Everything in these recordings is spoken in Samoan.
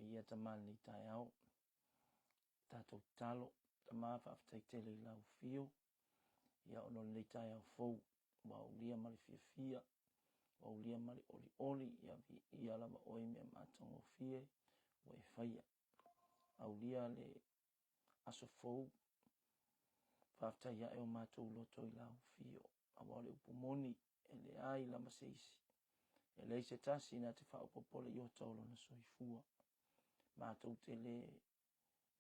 Viia Tama i lenei taeao. Tatou tatalo, Tama faafetai tele i lau afio, ia ona o lenei taeao fou, ua aulia ma le fiafia, ua aulia ma le olioli, ia viia lava oe i mea matagofie ua e faia. Aulia le aso fou, faafetai ae o matou loto i lau afio, aua o le upu moni, e leai lava se isi, e leai se tasi na te faaopoopo le iota o lona soifua. Matou te le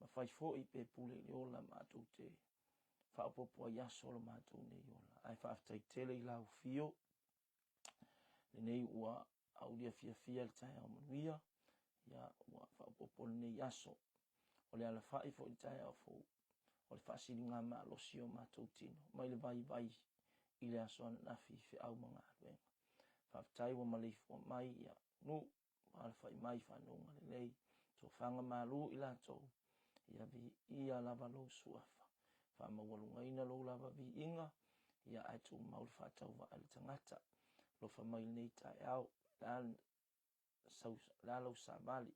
mafai foi pe pule i le ola matou te faaopoopo ai aso o lo matou nei ola. Ae faafetai tele i lau afio, lenei ua aulia fiafia le taeao manuia, ia ua faaopoopo lenei aso. O le alafai foi i le taeao fou, o le faasiligamalosi o matou tino mai le vaivai i le aso ananafi i feau ma galuega. Faafetai ua maleifua mai ia nuu, ua alafai mai fanuga lelei, tofaga malu i latou, ia viia lava lou suafa. Faamaualugaina lou lava viiga, ia ae tumau le faatauvaa i le tagata. Alofa mai i lenei taeao, le a lau savali,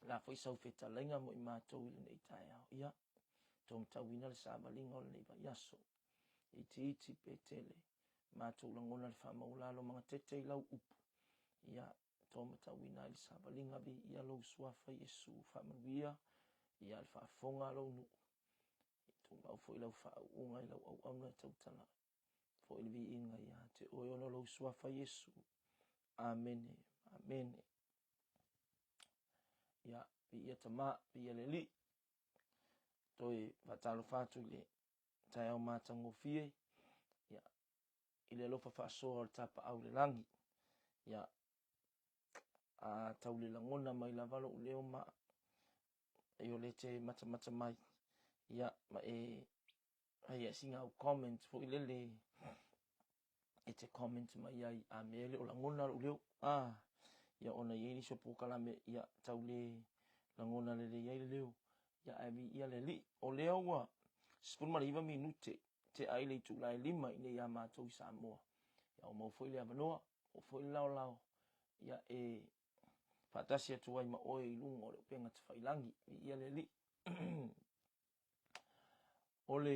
le a foi sau fetalaiga mo i matou i lenei taeao. Ia, taumatauina le savaliga o lenei vaiaso, itiiti pe tele, matou lagona le faamaualalo magatete i lau upu. Ia, taumatauina ai le savaliga, viia lou suafa Iesu, faamanuia ia le faafofoga a lou nuu. Tumau foi lau faauuga i lau auauna e tautala foi le viiga ia te oe ona o lou suafa Iesu. Amene, amene. Ia, viia Tama, viia le Alii. Toe faatalofa atu i le taeao matagofie, ia, i le alofa faasoa o le tapaau i le lagi. Ia, a tau le lagona mai lava lou leo ma e o le te matamata mai, ia, ma e ai e sina au comment foi lele e te comment mai ai a mea le o lagona lou leo. Ah, ia ona i ai nisi o polokalame, ia tau le lagona lelei ai le leo. Ia ae viia le Alii. O lea ua 19 minute tea ai le itula e 5 i nei iā matou i Samoa. Ia ua maua foi le avanoa, ua foi le laolao, ia e faatasi atu ai ma oe i luga o le upega tafailagi. Viia le Alii. O le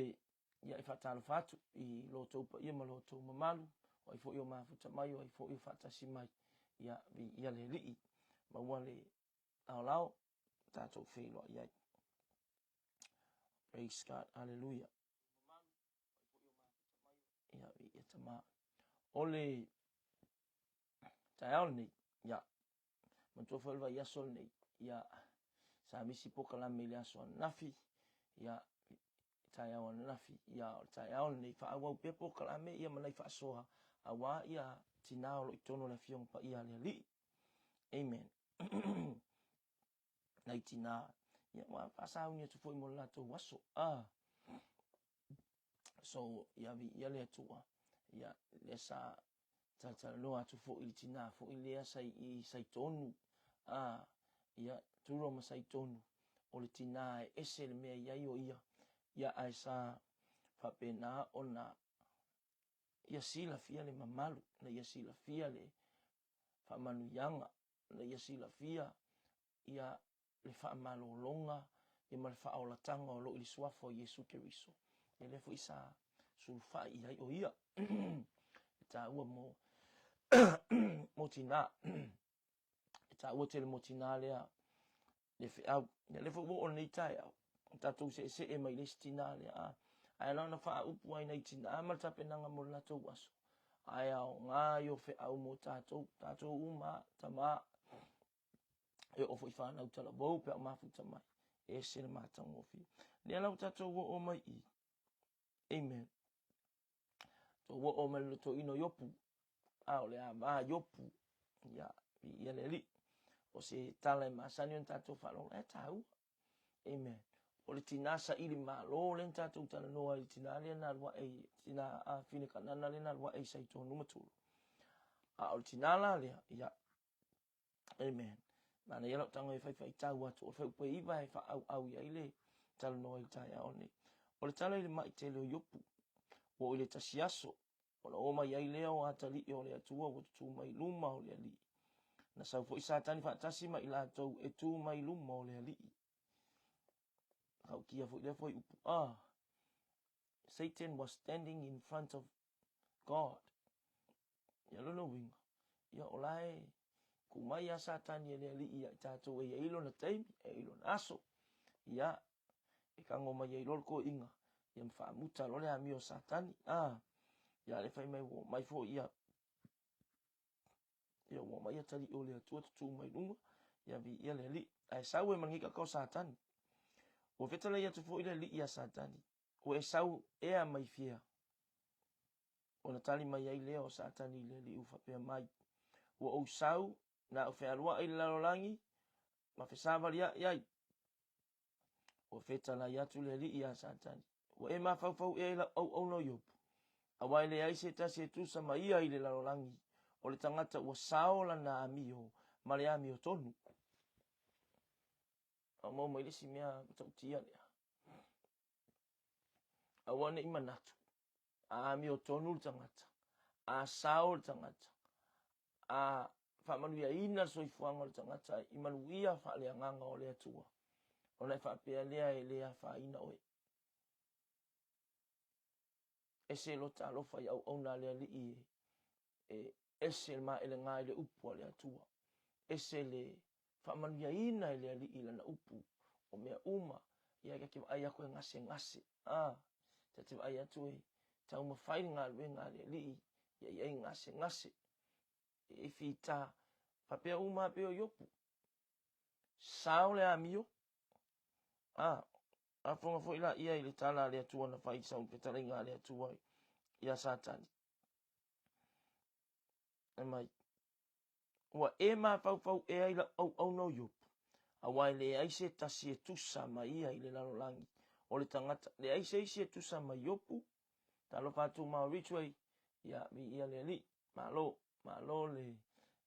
ia e faatalofa atu i lo outou paia ma lo outou mamalu, o ai foi o mafuta mai, o ai foi o faatasi mai, ia viia le Alii, maua le laolao tatou feiloai ai. Praise God, hallelujah. Ia viia Tama. O le taeao lenei, ia, manatua foi le vaiaso lenei, ia, sa misi polokalame i le aso ananafi, ia, taeao ananafi, ia, o le taeao lenei, faaauau pea polokalame ia ma nai faasoa, aua ia tinā o lo o i totonu o le Afioga Paia a le Alii. Amen. Nai tinā, ia, ua faasauni atu foi mo le latou aso. Ah. So, ia viia le Atua, ia, lea sa talatalanoa atu foi i le tinā foi lea sa i Saitonu, a, ia, Turo ma Saitonu, o le tinā e ese le mea i ai o ia, ia ae sa faapena ona ia silafia le mamalu, na ia silafia le faamanuiaga, na ia silafia ia le faamalologa ia ma le faaolataga o lo o i le Suafa o Iesu Keriso. Ia lea foi sa sulufai i ai o ia. E taua mo, mo tinā. E taua tele mo tinā lea le feau. Ia lea foi ua oo lenei taeao, tatou seesee mai le isi tinā lea. A, ae na ona faaupu ai nai tinā ma le tapenaga mo le latou aso. Ae aoga i o feau mo tatou, tatou uma, tama, e oo foi i fanau talavou pe a o mafuta mai. E ese le matagofie. Lea la ua tatou oo mai i. Amen. Tou oo mai le lotoina o Iopu. A o le ava Iopu. Ia, viia le Alii. O se tala e masani ona tatou faalogo, e taua. Amen. O le tinā saili malo lea na tatou talanoa ai, le tinā lea na alu ae i, tinā a Fine Kanana lea na alu ae i Saitonu ma Turo. A o le tinā la lea, ia, Amen. Manaia lau tago e fai faitau atu, o le fuaiupu e 9 e faaauau i ai le talanoa i le taeao nei. O le tala i le mai tele o Iopu, ua oo i le tasi aso, ona oo mai ai lea o atalii o le Atua ua tutū mai i luma o le Alii. Na sau foi Satani faatasi ma i latou e tu mai luma o le Alii. Matautia foi lea foi upu. Ah, Satan was standing in front of God. Ia lona uiga, ia o la e ku mai a Satani e le Alii ia i tatou e i ai lona taimi, e i ai lona aso. Ia, e kago mai ai loa le toeaiga, ia ma faamuta loa le amio a Satani. Ah, ia le fai mai ua mai foi ia ia ua mai atalii o le Atua tutū mai luga, ia viia le Alii. Ae sau e ma lenei tagata o Satani. Ua fetalai atu foi le Alii ia Satani, ua e sau ea mai fea? Ona tali mai ai lea o Satani i le Alii ua faapea mai, Ua ou sau na ou fealuai i le lalolagi ma fesavaliai ai. Ua fetalai atu le Alii ia Satani, Ua e mafaufau ea i lau auauna o Iopu, aua e leai se tasi e tusa ma ia i le lalolagi, o le tagata ua sao lana amio ma le amiotonu. A maua mai le isi mea matautia lea. Aua ne i manatu, a amiotonu le tagata, a sao le tagata, a faamanuiaina le soifuaga o le tagata i manuia faaleagaga o le Atua, ona e faapea lea e le afaina oe. Ese lota alofa i auauna a le Alii e ese le maelega i le upu a le Atua. Ese le faamanuiaina e le Alii i lana upu o mea uma. Ia ta te vaai atu e gasegase. A, ta te vaai atu e taumafai le galuega a le Alii ia i ai gasegase, ia i ai fita. Faapea uma lava pei o Iopu. Sao le amio. A, afoga foi la ia i le tala a le Atua na fai i sau fetalaiga a le Atua ia Satani. E mai, ua e mafaufau ea i lau auauna o Iopu, aua e leai se tasi e tusa ma ia i le lalolagi o le tagata, leai se isi e tusa ma Iopu. Talofa atu ma Ridgeway, ia viia le Alii, malo, malo le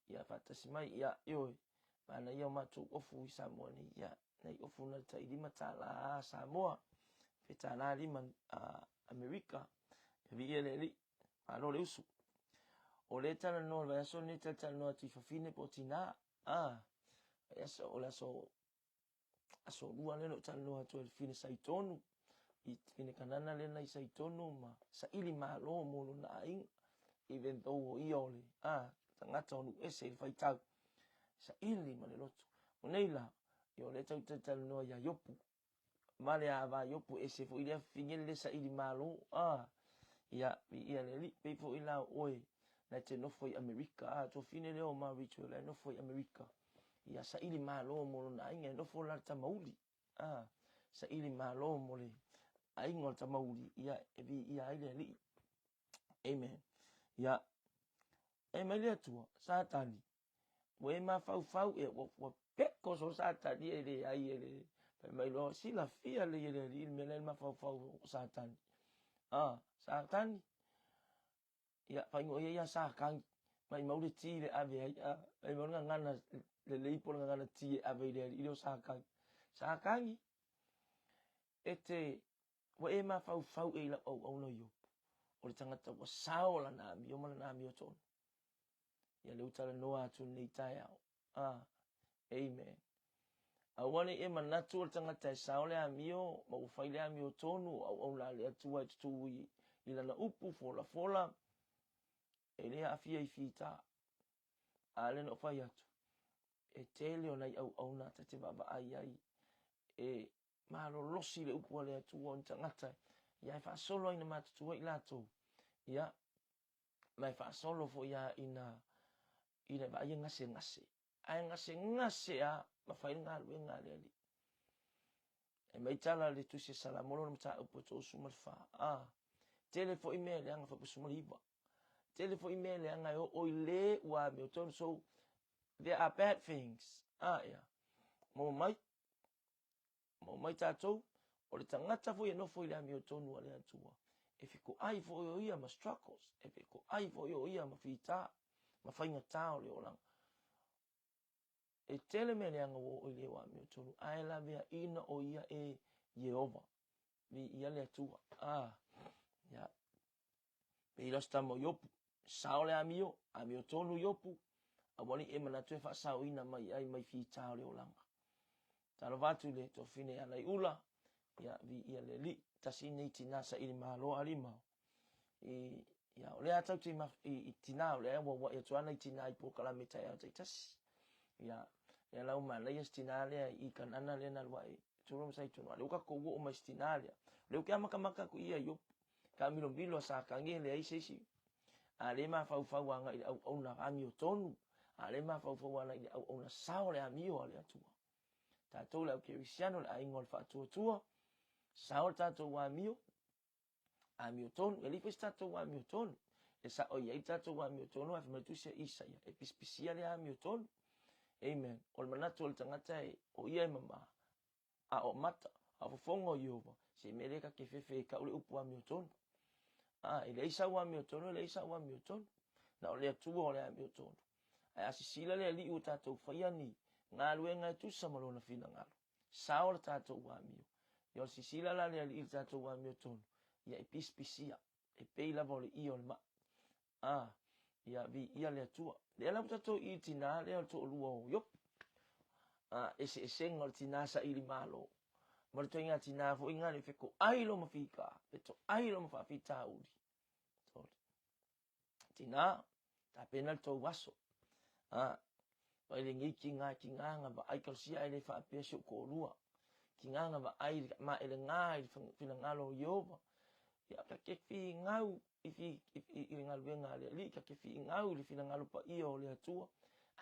ia faatasi mai, ia ioe, manaia o matou ofu i Samoa nei, ia nai ofu na le tai $5 Samoa, fe tālā lima Amerika, ia viia le Alii, malo le usu. O le talanoa le vaiaso lenei talatalanoa atu i fafine po o tinā, a, vaiaso, o le aso aso lua lea na ou talanoa atu ai i le fine Saitonu, i fine Kanana lea na i Saitonu ma saili malo mo lona aiga, even though o ia o le a, tagata o nuu ese i le faitau, saili ma le loto. O nei la, ia o lea tau talanoa ia Iopu, ma le ava Iopu ese foi lea fine le saili malo, a, ia, viia le Alii, pei foi la o oe, na te nofo i Amerika, a, tuafine lea o Ma Ridgeway, la e nofo i Amerika, ia saili malo mo lona aiga, e nofo la le tamauli, a, saili malo mo le aiga o le tamauli, ia e viia ai le Alii. Amen. Ia, e mai le Atua, Satani, ua e mafaufau ea, ua, ua peko so Satani e leai e le, fai mai loa, silafia lelei e le Alii le mea la e mafaufau o Satani. A, Satani, Ia, faaigoa ia ia Satani, maimau le ti le ave ai, a, maimau le gagana lelei po o le gagana ti e ave i le alii lea o Satani. Satani, e te, ua e mafaufau ea i lau auauna o Iopu, o le tagata ua sao lana amio ma lana amiotonu. Ia lea ua talanoa atu i lenei taeao. Ah, amen. Aua ne i e manatu o le tagata e sao le amio ma ua fai le amiotonu o auauna a le Atua e tutū i, i lana upu folafola, e le aafia i fita. A lea na ou fai atu, e tele o nai auauna ta te vaavaai ai e malolosi le upu a le Atua o ni tagata ia e faasolo ai na matutua i latou. Ia, ma e faasolo foi lava ina ina vaai e gasegase. Ae gasegase lava ma fai le galuega a le Alii. E mai tala le tusi a Salamo lona mataupu e 34. A, tele foi mea leaga fuaiupu 19. Tele foi mea leaga e oo i le ua amiotonu. So, there are bad things. A, ea. Maua mai. Maua mai tatou, o le tagata foi e nofo i le amiotonu a le Atua, e fekoai foi o ia ma struggles, e fekoai foi o ia ma fita, ma faigata o le olaga. E tele mea leaga ua oo i le amiotonu, ae laveaina o ia e Ieova, viia le Atua. Ah, ia. Pei la o se tama o Iopu, sao le amio, amiotonu Iopu, Aua ne i e manatu e faasaoina mai ai mai fita o le olaga. Talofa atu i le tofine ia Laiula, ia viia le Alii, tasi nei tina saili malo a limao. I, ia, o lea tau te i, i tina, o lea auauai atu ana i tina i polokalame taeao taitasi. Ia, lea la ua manaia si tina lea i Kanana lea na alu ae tulu ma sai tonu. A lea ua tatou oo mai si tina lea. O lea ou te amatamata atu i ia Iopu. Taamilomilo a Satani e leai se isi. A lea e mafaufau agai i le auauna amiotonu, a lea e mafaufau agai i le auauna sao o le amio a le Atua. Tatou le au kerisiano, le aiga o le faatuatua, sao le tatou amio, amiotonu, e leai foi se tatou amiotonu. E sao i ai le tatou amiotonu, ae fai mai le tusi a Isaia, e pisipisia le amiotonu. Amen. O le manatu o le tagata e, o ia e mama, a o mata, a o fofoga o Ieova, se mea lea ta te fefe e tau le upu amiotonu. A, e leai sau amiotonu, e leai sau amiotonu. Na o le Atua o le amiotonu. Ae a sisila le Alii ua tatou faia ni galuega e tusa ma lona finagalo, sao le tatou amio. Ia o le sisila la le Alii i le tatou amiotonu, ia e pisipisia, e pei lava o le ie o le mai. A, ia viia le Atua. Lea la ua tatou i i tinā lea o le toalua o Iopu. A, eseesega o le tinā saili malo. Ma le ituaiga tinā foi ngā le fetoai loma fika, fetoai loma faafitauli. Sorry. Tinā, tapena le tou aso. A, vaai lenei tinā, tinā na vaai talosia ae le faapea si ou toalua. Tinā na vaai maelegā i le finagalo o Ieova. Ia, ta te finau i, i, i, i le galuega a le Alii, ta te finau i le finagalo paia o le Atua,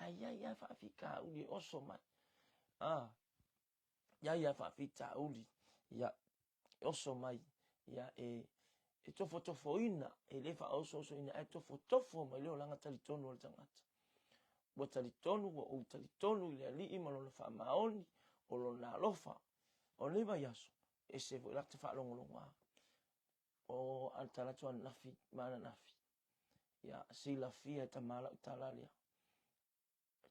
ae i ai lava faafitauli e oso mai. A, i ai lava faafitauli, ia, e oso mai, ia, e, e tofotofoina, e le faaosoosoina, ae tofotofo mai le olaga talitonu o le tagata. Ua talitonu, ua ou talitonu i le Alii ma lona faamaoni, o lona alofa. O lenei vaiaso, ese foi la te faalogologo o a tala atu ananafi ma ananafi. Ia, silafia e tama lau tala lea.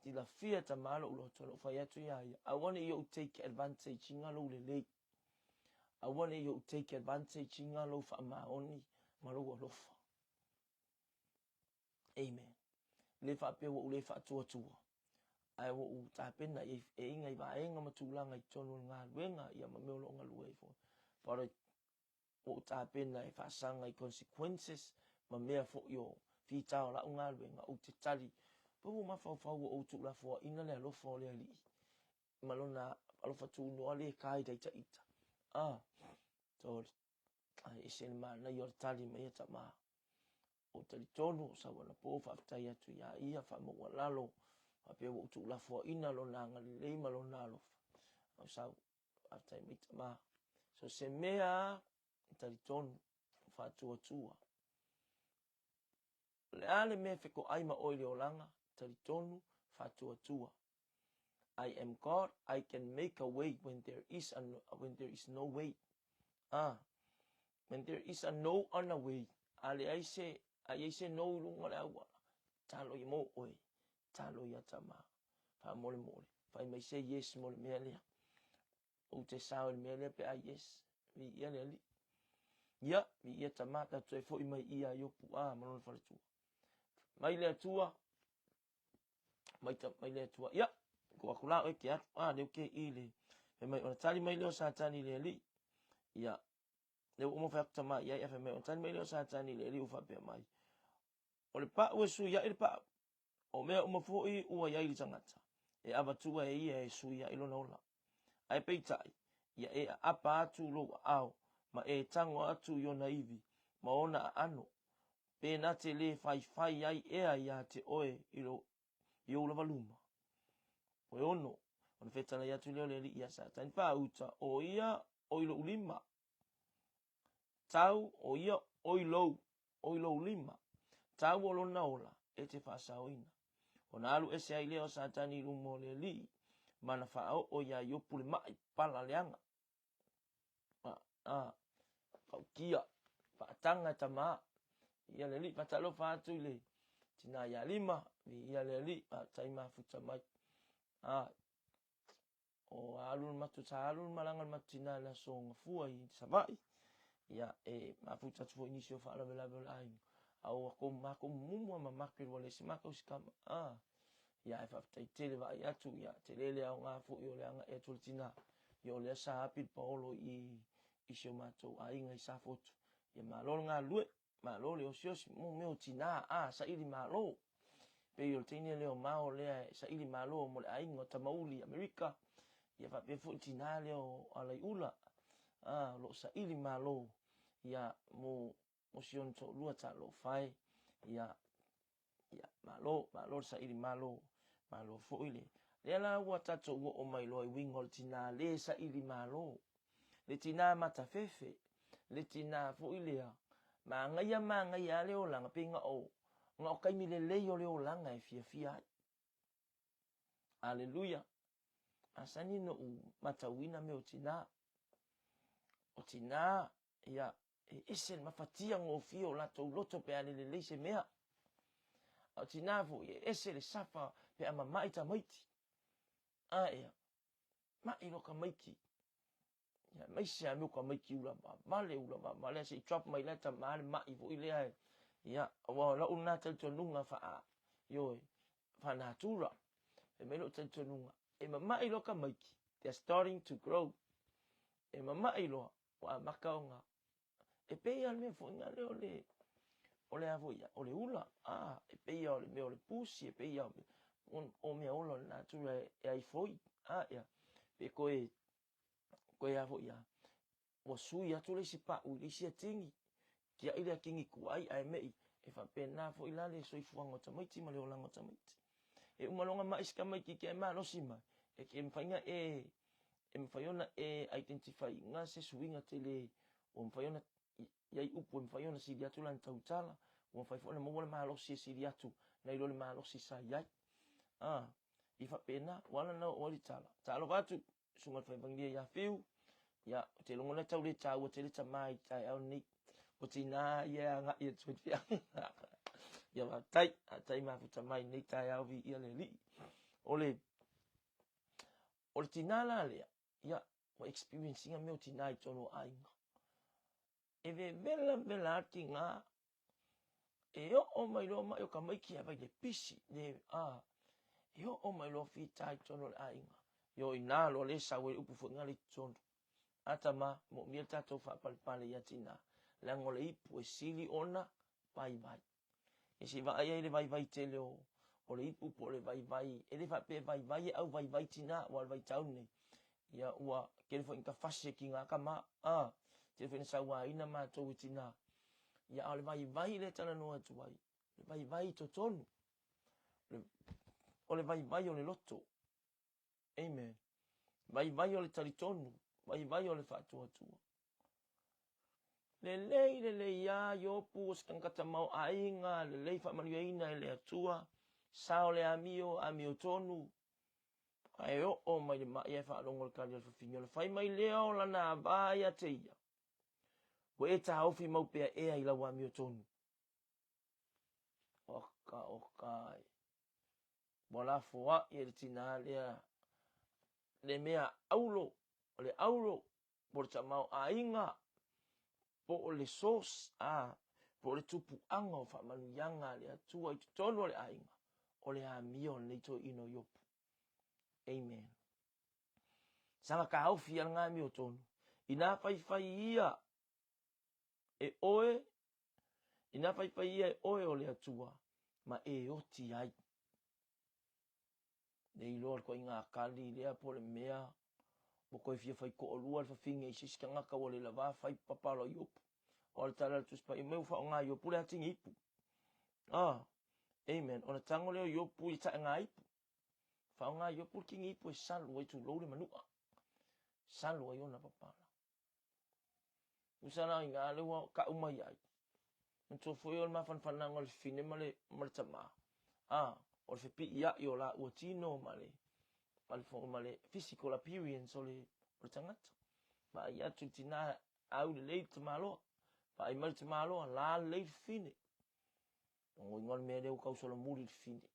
Silafia e tama lou loto, lou fai atu ia ia. Aua ne i ou take advantage inga lou lelei. Aua ne i ou take advantage inga lou faamaoni ma lou alofa. Amen. Le faapea ua ou le faatuatua, ae ua ou tapena i e inga i vaega ma tulaga i totonu o le galuega ia ma mea o lo o galue ai foi. But ua ou tapena e faasaga i consequences ma mea foi o fita o lau galuega, ou te tali, pe ua mafaufau ua ou tuulafoaina le alofa o le Alii ma lona alofa tunoa le ka i ita ita. Ah, sorry. Ai, ese le manaia o le tali mai a tama. Ou talitonu o sau anapo faafetai atu iā ia, faamaualalo, faapea ua ou tuulafoaina lona agalelei ma lona alofa. Au sau, faafetai mai tama. So se mea e talitonu, faatuatua. O le a le mea e fetoai ma oe i le olaga, talitonu, faatuatua. I am God, I can make a way when there is, a, when there is no way. Ah, when there is a no on a way, a leai se, a iai se no i luga o le auala, talo i mo oe, talo ia tama, faamolemole, fai mai se yes mo le mea lea. Ou te sao i le mea lea pe a yes, viia le Alii. Ia, viia tama, tatou toe foi mai ia Iopu a ma lona faletua. Mai le Atua, mai, ta, mai le Atua, ia, ko aku la oe ke alu, a leu ke i le, fai mai, ona tali mai lea o Satani i le Alii, ia, lea ua uma fai atu tama i ai, ae fai mai, ona tali mai lea o Satani i le Alii ua faapea mai, o le pau e sui ai le pau, o mea uma foi ua i ai le tagata, e avatua e ia e sui ai lona ola. Ae peitai, ia e aapa atu lou aao, ma e tago atu i ona ivi, ma ona aano, pe na te le faifai ai ea iā te oe i, lo, i ou lava luma. O e ono, ona fetalai atu lea o le Alii iā Satani, Pāuta, o ia o i lou lima, tau o ia o i lou, o i lou lima, tau o lona ola e te faasaoina. Ona alu ese ai lea o Satani i luma o le Alii, ma na faaoo iā Iopu le maʻi pala leaga. A, a, fautia, faataga e tama. Ia le Alii, faatalofa atu i le tinā ia lima, viia le Alii, faafetai mafuta mai. A, o alu le matou, sa alu le malaga le matou tinā i le aso Gafua i Savaii, ia, e mafuta atu foi i nisi o faalavelave o le aiga, a ua kou makou mumu lava ma Margaret ua leai se makou sikama. A, Ia ae faafetai tele vaai atu, ia tele le aoga foi o le agai atu o le tina. Ia o lea sa api le paolo i i si o matou aiga i Safotu. Ia malo le galulue, malo le osiosi, mo mea o tina, a saili malo. Pei o le teine lea o Mao lea e saili malo mo le aiga o Tamauli i Amerika. Ia faapea foi le tina lea o Alaiula, a o lo o saili malo ia mo mo si ona toalua talofa e. Ia ia malo, malo le saili malo, malo foi le lea la ua tatou oo mai loa i uiga o le tina le saili malo, le tina matafefe, le tina foi lea manaia manaia lava le olaga pei na o na o taimi lelei o le olaga e fiafia ai. Aleluia! Masani ona ou matauina mea o tina. O tina, ia, e ese le mafatia gofie o latou loto pe a le lelei se mea. A o tina foi, e ese le safa pe a mama'i tamaiti. A ea, ma'i loa tamaiti. Ia, aemaise lava mea o tamaiti ula vaavale, ula vaavale, se i drop mai la e tama le ma'i foi lea e, ia, aua o la'u lena talitonuga faa, ioe, faa-natura. Fai mai lou talitonuga, e mama'i loa tamaiti, they are starting to grow. E mama'i loa, ua amata ona, e pei lava o le mea foi lea o le, o le a foi ia, o le ula, a, e pei lava o le mea o le pusi, e pei lava o mea ola o le natura e ai foi, a, ia, pe toe, toe a foi ia, ua sui atu le isi pa'u i le isi atigi, tia'i le atigi tuai ae me'i, e faapena foi la le soifuaga o tamaiti ma le olaga o tamaiti. E uma loa ona ma'i si tamaititi ae malosi mai, e te mafai ona e, e mafai ona e identify ina se suiga tele ua mafai ona i ai upu e mafai ona sili atu lana tautala, ua mafai foi ona maua le malosi e sili atu nai lo le malosi sa i ai. Ah, i faapena, ua ala ona oo ai le tala. Talofa atu, susuga i le Faivagilia ia Fiu, ia, ou te lagona e tau le taua tele tama i taeao lenei. O tina ia e agai atu ai le feau. Ia faafetai, faafetai mafuta mai i lenei taeao viia le Alii. O le, o le tina la lea, ia, ua experience ina mea o tina i totonu o aiga. E vevela vela lava tina, e oo mai loa ma'i o tamaiti ae vaai le pisi, le, a, e oo mai loa fita i totonu o le aiga. Ioe, o i ina loa lea e sau ai le upu foi lena i totonu. A tama, moomia le tatou faapalepale ia tina, leaga o le ipu e sili ona vaivai. Ia se i vaai ai le vaivai tele o, o le ipu po o le vaivai, e le faapea e vaivai e auvaivai tina, aua o le vaitau lenei, ia ua tele foi ina tafasi e tina tama, a, tele foi ina sauaina matou e tina. Ia a o le vaivai lea e talanoa atu ai, le vaivai i totonu, o le vaivai o le loto. Amen. Vaivai o le talitonu, vaivai o le faatuatua. Lelei lelei lava Iopu o se tagata tamaoaiga, lelei faamanuiaina e le Atua, sao le amio, amiotonu, ae oo mai le ma'i ae faalogo i le tali a le fafine, ona fai mai lea o lana ava ia te ia, Ua e taofi mau pea ea i lau amiotonu? Oka oka e. Ua lafoai e le tinā lea le mea auro, o le auro, po o le tamaoaiga, po o le source, a, po o le tupuaga o faamanuiaga a le Atua i totonu o le aiga, o le amio o lenei toeaina o Iopu. Amen. Saga taofi ia lena amiotonu, inā faifai ia e oe, inā faifai ia e oe o le Atua, ma e oti ai. Le iloa le ituaiga tali lea po o le mea ua toe fia fai toalua le fafine i se isi tagata ua le lava fai papala o Iopu. Aua o le tala a le Tusi Paia mai ua faaaoga e Iopu le atigi ipu. Ah, amen. Ona tago lea o Iopu i le taega ipu. Faaaoga e Iopu le tigi ipu e salu ai tulou le manua. Salu ai ona papala. Tusa la i ina lea ua tau mai ai. Manatua foi o le mafanafanaga o le fafine ma le, ma le tama. A, o le fepiiai o laua tino ma le, ma le, ma le physical appearance o le, o le tagata. Vaai atu le tina au lelei le tamaloa. Vaai mai le tamaloa, la lelei le fafine. Lona uiga o le mea lea ua tausolomuli le fafine.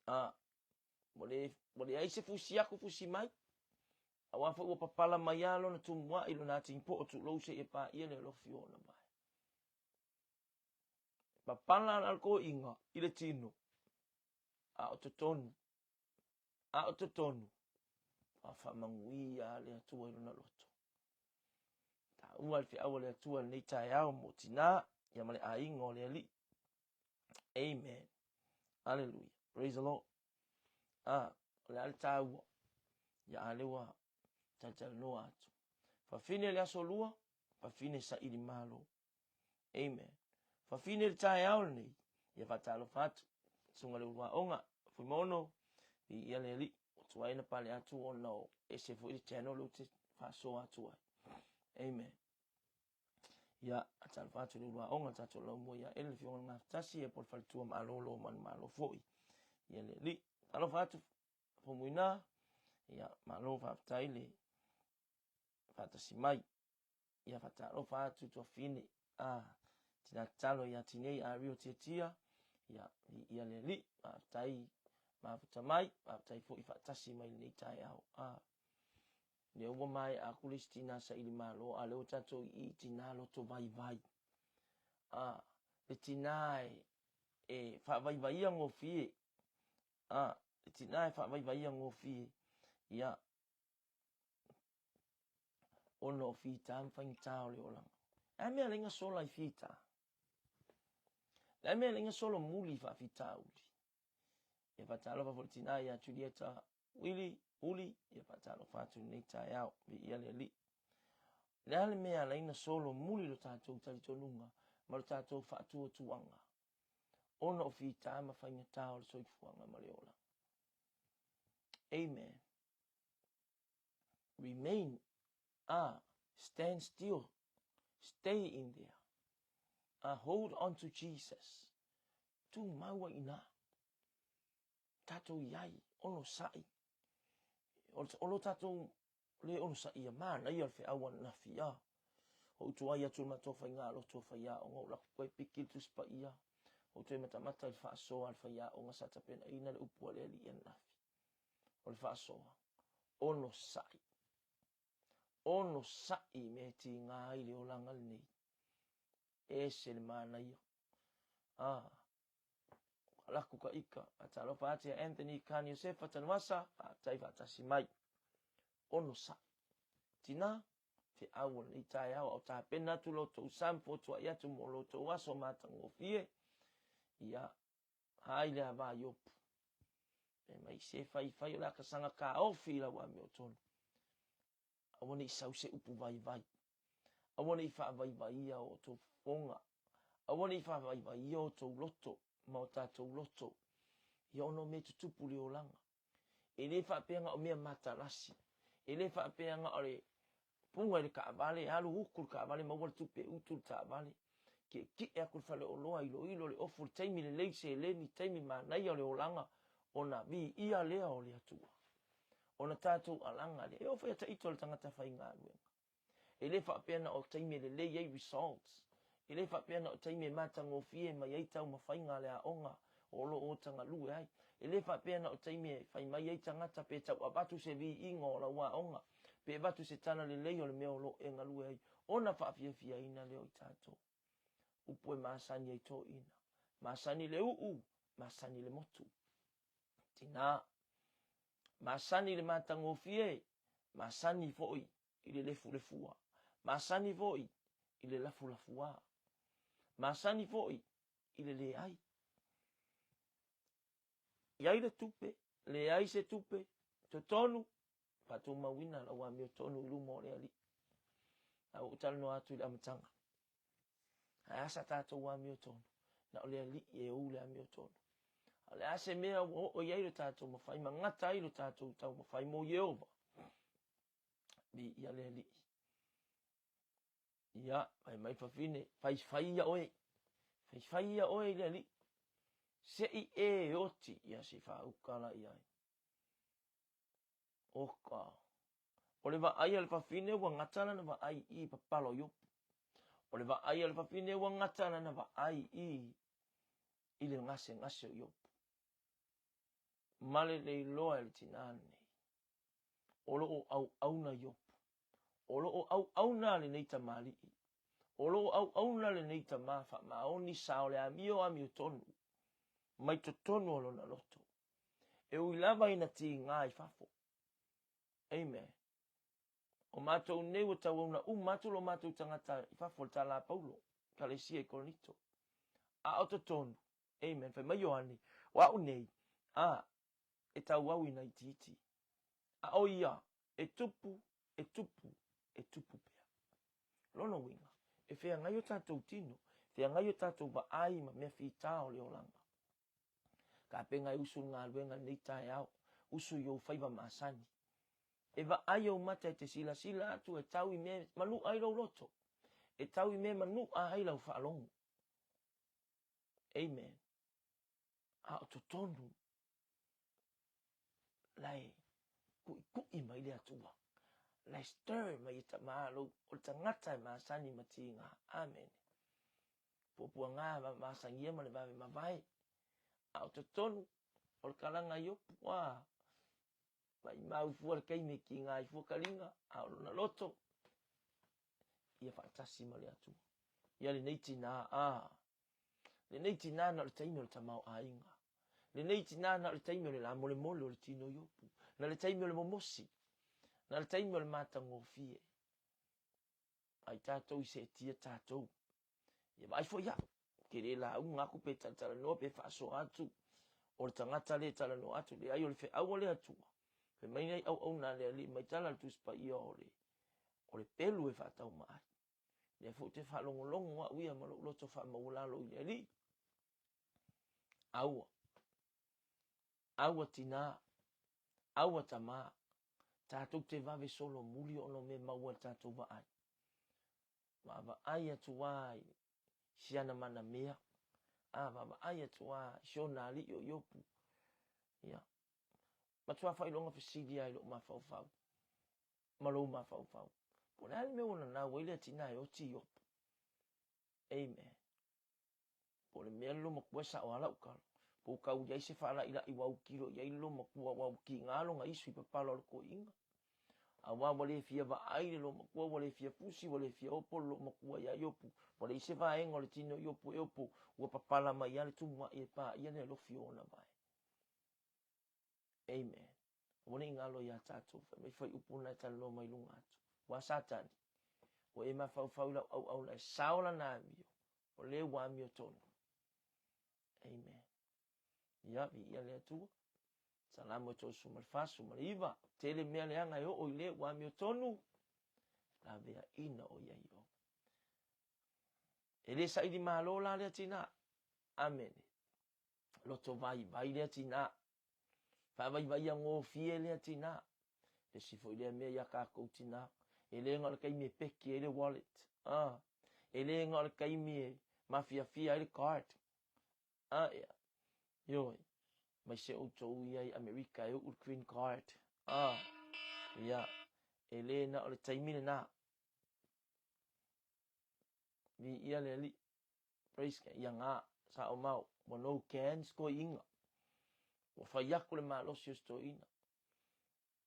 A, ua le, ua leai se fusi atu fusi mai. Aua foi ua papala mai lava lona tumuai, lona atigi-po'o tulou seia paia le alofi o ona vae. Papala la le toeaina i le tino. A o totonu, a o totonu, ua faamanuia lava le Atua i lona loto. Taua le feau a le Atua i lenei taeao mo tinā ia ma le aiga o le Alii. Amen. Hallelujah. Praise the Lord. Ah, o le a le taua. Ia a lea ua talatalanoa atu. Fafine le aso lua, fafine saili malo. Amen. Fafine le taeao lenei, ia faatalofa atu. Susuga le Uluaoga, Fuimaono, viia le Alii. Ua tuai na pale atu ona o ese foi le channel lea ou te faasoa atu ai. Amen. Ia, faatalofa atu le Uluaoga, le tatou laumua ia Ele, le Afioga i le Gafatasi, ia po le Faletua Malolo Manumalo foi. Ia le Alii. Talofa atu Faumuina, ia malo faafetai le faatasi mai. Ia faatalofa atu tuafine, a tina tatalo ia Tinei a Rio Tiatia, ia ia le Alii, faafetai mafuta mai, faafetai foi faatasi mai lenei taeao. A lea ua maea aku le isi tina saili malo, a lea ua tatou i i tina loto vaivai. A le tina e, e faavaivaia gofie, a le tina e faavaivaia gofie, ia ona o fita ma faigata o le olaga. Le a mea alai na sola i fita? Le a mea alai na solo muli i faafitauli? Ia faatalofa foi le tina ia Julieta Wili, Uli, ia faatalofa atu i lenei taeao, viia le Alii. Le a le mea alai na solo muli lo tatou talitonuga ma lo tatou faatuatuaga ona o fita ma faigata o le soifuaga ma le olaga. Amen. Remain, ah, stand still, stay in there. Ah, hold on to Jesus. Tu mau ai ina. Tatou iai, onosai. O lo tatou le onosaia, manaia le feau ananafi, ah. Ou tuai atu i le matou faigalotu o faiaoga, ou laku koe piki le Tusi Paia, ou toe matamata i le faasoa a le faiaoga sa tapenaina le upu a le Alii ananafi. O le faasoa, onosai. Onosai i mea e tiga ai le olaga lenei. E ese le manaia. Ah, laku ka ika. Faatalofa atu ia Anthony Kani Josefa Tanuvasa, faafetai faatasi mai. Onosai. Tina, feau o lenei taeao a o tapena atu lo outou sa ma fotuai atu mo lo outou aso matagofie. Ia, hai le ava Iopu. E mai se fai fai o le akasaga kaofi i lau amiotonu. Aua ne i sau se upu vaivai. Aua ne i faavaivaia o outou fofoga. Aua ne i faavaivaia o outou loto ma o tatou loto. Ia ona o mea e tutupu i le olaga. E le faapea na o mea matalasi. E le faapea na o le puga i le taavale, alu utu le taavale, maua le tupe e utu le taavale. Tietie atu i le faleoloa, iloilo le ofu, le taimi lelei seleni, taimi manaia o le olaga, ona viia lea o le Atua. Ona tatou alaga lea. E oo foi ia taito le tagata faigaluega. E le faapea na o taimi e lelei ai results. E le faapea na o taimi e matagofie mai ai taumafaiga a le aoga o lo o tagalue ai. E le faapea na o taimi e fai mai ai tagata pe tau avatu se viiga o lau aoga, pe avatu se tala lelei o le mea o lo o e galue ai, ona faafiafiaina lea o i tatou. Upu e masani ai toeaiina. Masani le uu, masani le motu. Tina, masani le matagofie, masani foi i le lefulefua, masani foi i le lafulafuā, masani foi i le leai. I ai le tupe, leai se tupe, totonu, faatumauina lau amiotonu i luma o le Alii. A ua ou talanoa atu i le amataga. Ae a sa tatou amiotonu? Na o le Alii e ou le amiotonu. A o le a se mea ua oo i ai lo tatou mafai ma gata ai lo tatou taumafai mo Ieova? Viia le Alii. Ia, fai mai fafine, faifai ia oe. Faifai ia oe i le Alii. Se i e oti, ia se i faauka la i ai. Oka. O le vaai a le fafine ua gata lana vaai i papalo Iopu. O le vaai a le fafine ua gata lana vaai i i le gasegase o Iopu. Ma le le iloa e le tinā lenei. O lo o auauna Iopu. O lo o auauna lenei tamalii. O lo o auauna lenei tamā faamaoni sa o le amio amiotonu mai totonu o lona loto. E ui lava ina tiga i fafo. Amen. O matou nei ua tauauna uma atu lo matou tagata i fafo o le tala a Paulo, Ekalesia i Korinito. A o totonu, amen, fai mai Ioane, o au nei, a, e tauau ina itiiti. A o ia, e tupu, e tupu, e tupu pea. Lona uiga, e feagai o tatou tino, feagai o tatou vaai ma mea fita o le olaga. Tapena e usu le galuega i lenei taeao, usu i ou faiva masani. E vaai ou mata e te silasila atu e tau i mea e manu'a ai lou loto, e tau i mea e manu'a ai lau faalogo. Amen. A o totonu la e kuʻikuʻi mai le Atua, la e stir mai e tama lou, o le tagata e masani ma tiga. Amen. Puapuaga ma masagia ma le vave mavae. A o totonu o le kalaga i opu, a maimau fua le taimi e tiga ai fua kaliga, a o lona loto, ia faatasi ma le Atua. Ia lenei tinā, a, lenei tinā na o le taimi o le tamaoaiga. Lenei tinā na o le taimi o le lamolemole o le tino i opu. Na le taimi o le momosi. Na le taimi o le matagofie. Ai tatou i seetia tatou. Ia vaai foi au, ke le lauga aku pe talatalanoa pe faasoa atu, o le tagata le talanoa atu, leai o le feau a le Atua. Fai mai nei auauna a le Alii mai tala le Tusi Paia o le, o le pelu e faatauma ai. Lea foi te faalogologo au ia ma lou loto faamaualalo i le Alii. Aua. Aua tinā, aua tamā, tātou te vave solomuli ona o mea maua i le tātou vaai. Vaavaai atu a i si ana manamea, a vaavaai atu a i si ona alii o Iopu. Ia, matua faailoga fesili a i lou mafaufau, ma lou mafaufau. Po o le a le mea ua nanau ai lea tinā e oti Iopu? Amen. Po o le mea le loomatua e sao lava lau tala. Po o tau i ai se faalailai ua autilo i ai le loomatua ua kiga lona isu i papala o le toeaina. Aua ua le fia vaai le loomatua, ua le fia fusi, ua le fia opo le loomatua ia Iopu. Ua leai se vaega o le tino o Iopu e opo, ua papala mai lava le tumuai e paia le alofi o ona vae. Amen. Aua ne i galo iā tatou, fai mai fuaiupu na e talanoa mai luga atu. Ua Satani, ua e mafaufau i lau auauna e sao lana amio, o lea ua amio tonu. Amen. Ia, viia le Atua. Salamo e 39. Tele mea leaga e oo i le ua amio tonu, laveaina o ia i ou. E le saili malo la lea tinā. Amene. Loto vaivai lea tinā. Faavaivaia gofie lea tinā. Le isi foi lea mea iā kākou tinā. E le na o le taimi e peki ai le wallet. Ah, e le na o le taimi e mafiafia ai le card. Ah, ea. Ioe. Mai se outou ia i Amerika e uu le green card. Ah, ia. E le na o le taimi lenā. Viia le Alii. Praise God. Ia ngā, sao mau, ua no cans toeina. Ua fai aku le malosi o se toeina.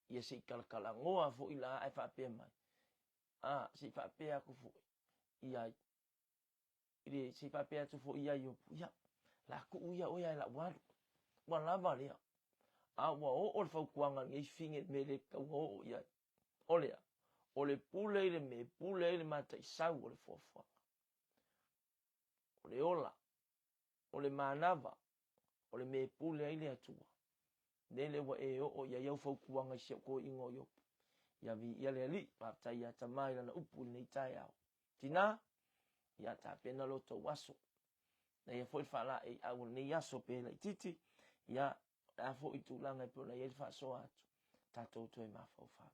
Ia se i kalakalanoa foi la ae faapea mai. A, se i faapea aku foi. Ia, i le, se i faapea atu foi ia Iopu. Ia, la kuu ia oe ae lau alu. Ua lava lea. A ua oo le fautuaga i lenei fine le mea le tatau ona oo i ai. O le a? O le pule i le mea e pule ai le mataisau o le fuafuaga. O le ola, o le manava, o le mea e pule ai le Atua. Lele ua e oo i ai au fautuaga i si au toeaina o Iopu. Ia viia le Alii, faafetai ia Tama i lana upu i lenei taeao. Tina, ia tapena lo tou aso. Na ia foi le faalaeiau o lenei aso pe laitiiti, ia, o le a foi tulaga e pei ona i ai le faasoa atu, tatou toe mafaufau.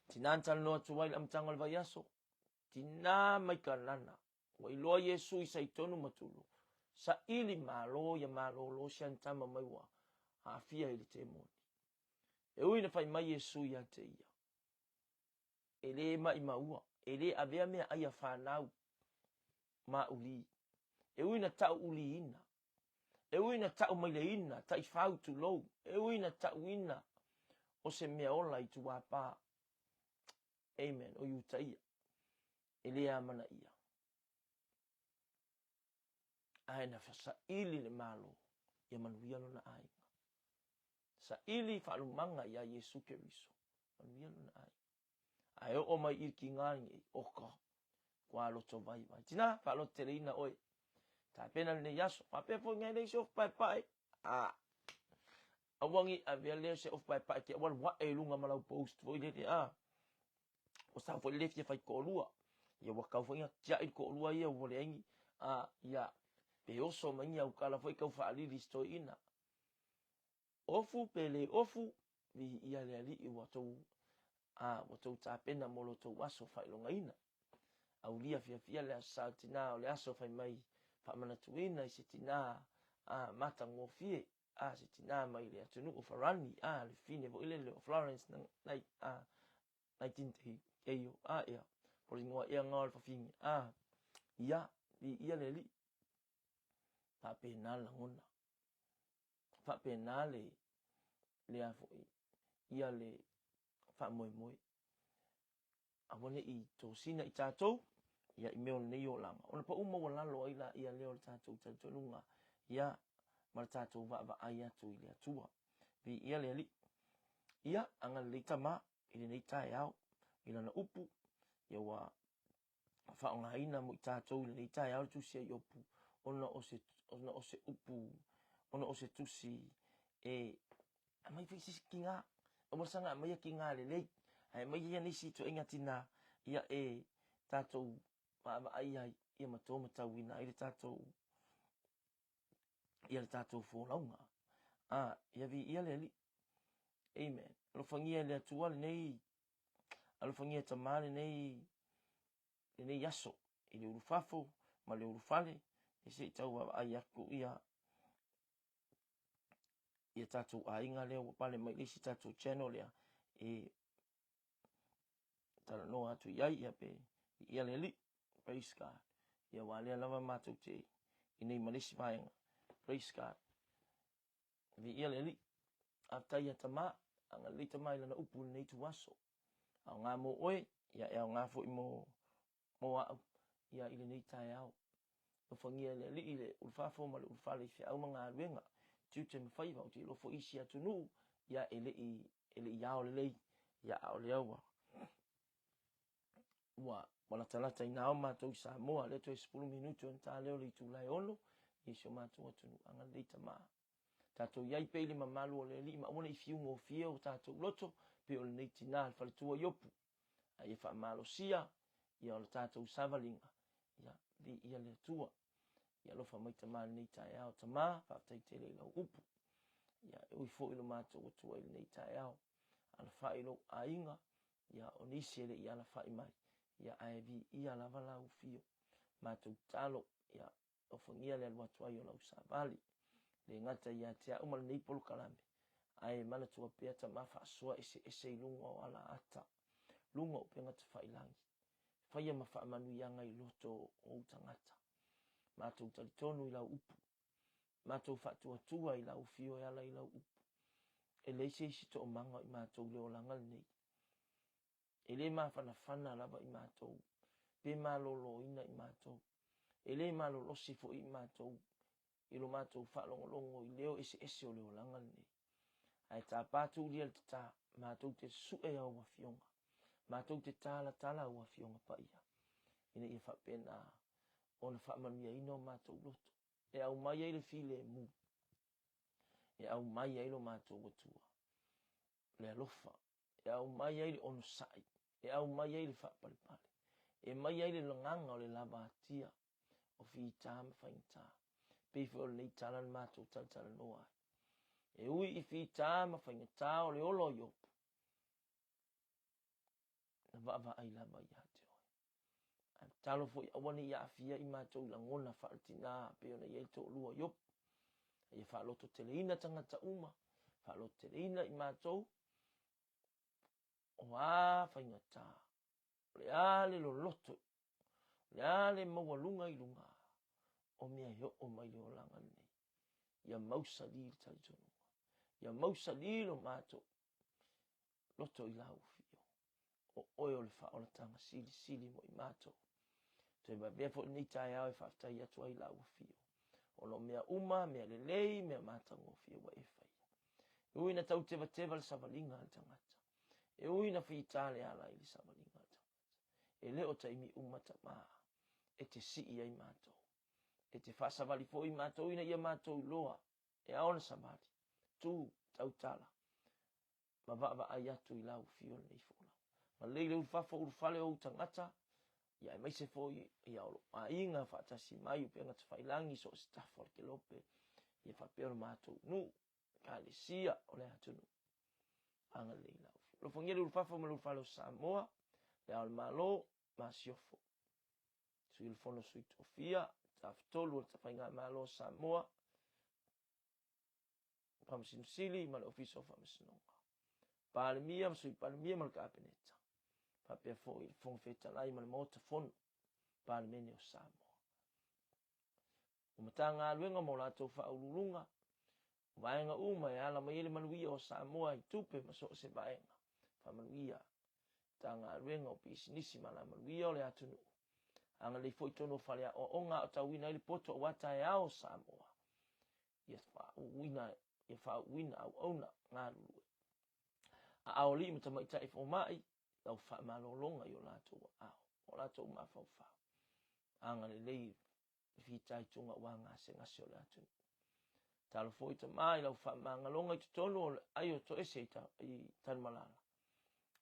Tina na talanoa atu ai i le amataga o le vaiaso, Tina mai Kanana, ua iloa Iesu i Saitonu ma Tulu, saili malo ia malolo si ana tama mai ua aafia i le temoni. E ui na fai mai Iesu ia te ia, E le maʻimaua, e le avea mea ai a fanau ma uli. E ui na taʻu uliina, e ui na taʻu maileina, taifau tulou, e ui na taʻuina o se mea ola i tuapā. Amen. O Iutaia. E le amanaia. Ae na saili le Malo ia manuia lona aiga. Saili faalumaga iā Iesu Keriso, manuia lona aiga. Ae oo mai i le tiga lenei, oka, ua loto vaivai. Tina, faalototeleina oe. Tapena lenei aso. Faapea foi nai le isi ofu paepae. Ah, aua ne i avea lea o se ofu paepae te aua ae i luga ma lau post foi lele, ah. Ua sau foi le fia fai toalua. Ia ua tau foi na tiai le toalua ia ua leai ni, ah, ia, pe oso mai ni aukala foi tau faalili i se toeaina. Ofu pe le ofu, viia le Alii ua tou, a, ua tou tapena mo lo tou aso faailogaina. Aulia fiafia le Aso Sa o Tina o le aso fai mai faamanatuina i se tina, a, matagofie, a, se tina mai le atunuu o Farani, a, le fine foi lele o Florence na, a, Nightingale, a, ea, po o le igoa ea na o le fafine, a, ia, viia le Alii. Faapena le lagona. Faapena le le a foi ia le faamoemoe. Aua ne i tosina i tatou ia i mea o lenei olaga, ona pau maualalo ai laia lea o le tatou talitonuga ia ma le tatou vaavaai atu i le Atua. Viia le Alii. Ia, agalelei Tama i lenei taeao i lana upu, ia ua faaaogaina mo i tatou i lenei taeao le tusi a Iopu, ona o se, ona o se upu, ona o se tusi e aumai foi se isi tiga, aua le saga aumaia tiga lelei, ae aumai ia nisi ituaiga tina ia e tatou vaavaai ai ia ma to matauina ai le tatou ia le tatou folauga. A, ia viia le Alii. Amen. Alofagia e le Atua lenei Alofagia e Tama lenei lenei aso i le ulufafo ma le ulufale, e se i tau vaavaai atu ia ia tatou aiga lea ua pale mai le isi tatou channel lea e talanoa atu i ai ia pe ia le Alii. Praise God. Ia aua lea lava matou te i nei ma le isi vaega. Praise God. Viia le Alii. Faafetai ia Tama, agalelei Tama i lana upu i lenei ituaso. Aoga mo oe, ia e aoga foi mo, mo au, ia i lenei taeao. Alofagia e le Alii le ulufafo ma le ulufale i feau ma galuega, tiute ma faiva, ou te iloa foi isi atunuu, ia e le i, e le i ao lelei, ia a o lea ua, ua, ua latalata ina ao matou i Samoa, lea toe 10 minute ona ta lea o le itula e 6, i si o matou atunuu. Agalelei Tama. Tatou i ai pea i le mamalu o le Alii ma aua ne i fiu gofie o tatou loto pei o lenei tina le faletua Iopu. A ia faamalosia ia o le tatou savaliga, ia viia le Atua. Ia alofa mai Tama i lenei taeao. Tama, faafetai tele i lau upu. Ia e ui foi lo matou Atua i lenei taeao. Alafai i lou aiga, ia o nisi e le i alafai mai, ia ae viia lava lau afio. Matou tatalo, ia alofagia le alu atu ai o lau savali. Le gata ia te au ma lenei polokalame, ae manatua pea Tama faasoa eseese i luga o ala ata, luga o upega tafailagi. Faia ma faamanuiaga i loto o ou tagata. Matou talitonu i lau upu. Matou faatuatua i lau afio e ala i lau upu. E leai se isi toomaga o i matou i le olaga lenei. E le mafanafana lava i matou, pe maloloina i matou. E le malolosi foi i matou i lo matou faalogologo i leo eseese o le olaga lenei. Ae tapa tuulia le tatā, matou te sue au afioga, matou te talatala au afioga paia, ina ia faapena ona faamanuiaina o matou loto, e aumai ai le filemu, e aumai ai lo matou Atua, le alofa, e aumai ai le onosai, e aumai ai le faapalepale, e aumai ai le lagaga o le lavatia o fita ma faigata, pei foi o lenei tala na matou talatalanoa ai. E ui i fita ma faigata o le ola o Iopu, na vaavaai lava ia te oe. Ae tatalo foi aua ne i aafia i matou i lagona faaletina pei ona i ai le toalua o Iopu. A ia faalototeleina tagata uma, faalototeleina i matou, o a faigata, o le a le loloto, o le a le maualuga i luga o mea e oo mai le olaga lenei. Ia mausali le talitonuga, ia mausali lo matou loto i lau afio. O oe o le faaolataga silisili mo i matou. Toe vavea foi lenei taeao e faafetai atu ai i lau afio. Ona o mea uma, mea lelei, mea matagofie ua e faia. E ui ina tautevateva le savaliga a le tagata, e ui ina fita le ala i le savaliga a le tagata, e le o taimi uma Tama e te sii ai matou. E te faasavali foi matou ina ia matou iloa e ao ona savali, tu, tautala, ma vaavaai atu i lau afio i lenei folauga. Galei le ulufafo ulufale o ou tagata, ia aemaise foi ia o lou aiga faatasi mai upega tafailagi i so o se tafa o le kelope, ia faapea lo matou nuu, ekalesia o le atunuu. Agalelei lau afio. Alofagia le ulufafo ma le ulufale o Samoa, le Ao o le Malo, Masiofo. Sui o le Fono Sui Tofia, Tafatolu o le Faigamalo o Samoa, Faamasino Sili ma le Ofisa o Faamasinoga, Palemia ma Sui Palemia ma le Kapeneta, faapea foi le Fofoga Fetalai ma le Maota Fono, Palemene o Samoa. O Matagaluega ma o latou faauluuluga, o vaega uma e ala mai ai le manuia o Samoa i tupe ma so o se vaega, faamanuia Matagaluega o Pisinisi ma Alamanuia o le atunuu. Agalelei foi totonu o faleaoaoga a o tauina ai le poto aua taeao o Samoa. Ia faauuina, ia faauuina auauna galulue. Aao alii ma tamaitai fomai, lau faamalologa i o latou aao, o latou mafaufau. Agalelei le fitaituga aua gasegase o le atunuu. Talo foi Tama i lau faamagaloga i totonu o le ai o toese i, ta, i Tanumalala.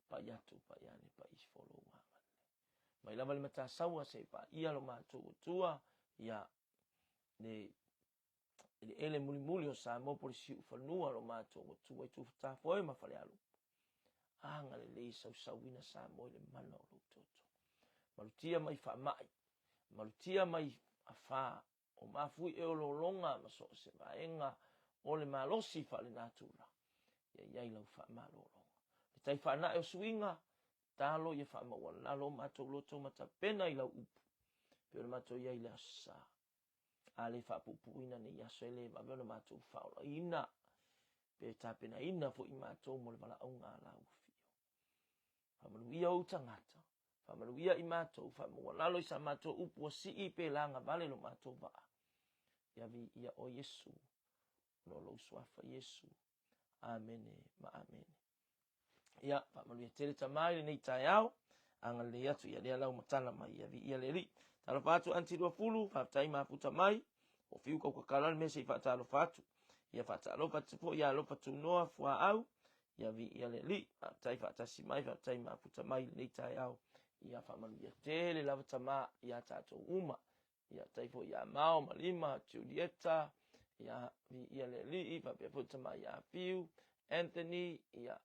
Pai atu, pai ane, pai ifo lou agalelei. Mai lava le matasaua se i paia lo matou Atua, ia le eleele mulimuli o Samoa po o le siufanua lo matou Atua i Tufatafoe ma Falealupo. Agalelei sausauina Samoa i le mana o lou toto. Malutia mai faamai, malutia mai afa, o mafui e o lologa ma so o se vaega o le malosi faalenatura, ia i ai lau faamalologa. Le tai faanae o suiga, talo ia faamaualalo o matou loto ma tapena i lau upu, pei ona matou i ai i le aso sa. A le faapuupuuina nei aso e le vave ona matou faaolaina, pe tapenaina foi matou mo le valaauga a lau afio. Faamanuia ou tagata, faamanuia i matou, faamaualalo i sa matou upu ua sii pe lagavale lo matou vaa. Ia viia oe Iesu, ona o lou suafa Iesu. Amene ma amene. Ia, faamanuia tele Tama i lenei taeao, agalelei atu ia lea lau matala mai, ia viia le Alii. Talofa atu Aunty Luafulu, faafetai mafuta mai, o fiu kaukakala le mea se i faatalofa atu. Ia faatalofa atu foi ia Alofa Tunoa Fuaau, ia viia le Alii. Faafetai faatasi mai, faafetai mafuta mai i lenei taeao. Ia faamanuia tele lava Tama ia tatou uma. Ia tai foi ia Mao ma Lima, Julieta, ia viia le Alii, faapea foi Tama ia Fiu, Anthony, ia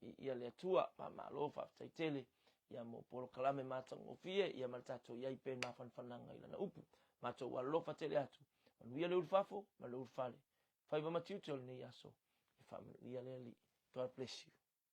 viia le Atua, faamalo, faafetai tele ia mo polokalame matagofie, ia ma le tatou i ai pea i mafanafanaga i lana upu. Matou alofa tele atu. Manuia le ulufafo ma le ulufale. Faiva ma tiute o lenei aso. Ia faamanuia le Alii. God bless you.